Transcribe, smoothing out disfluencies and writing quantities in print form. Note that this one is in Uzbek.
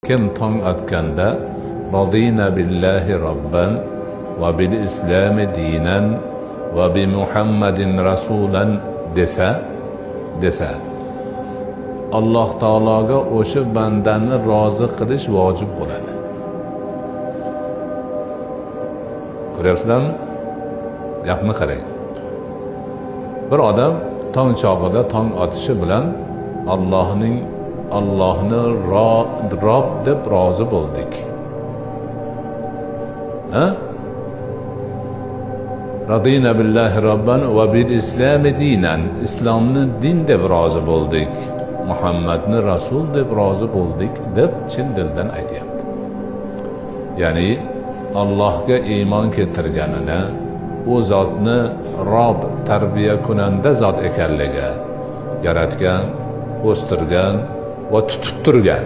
Kim tong otganda "Radina billahi robban va bil islami dinan va bi Muhammadin rasulan" desa, Alloh taologa o'sha bandani rozi qilish vojib bo'ladi. Ko'ryapsizlarmi? Gapni qarang. Bir odam tong chog'ida tong otishi bilan Allohni Rob deb rozi bo'ldik. Ha? Radina billahi robban va bil islami dinan. Islomni din deb rozi bo'ldik. Muhammadni rasul deb rozi bo'ldik deb chin dildan aytyapti. Ya'ni Allohga iymon keltirganini, u zotni Rob, tarbiya kunanda zot ekanligi, yaratgan, o'stirgan va tutib turgan.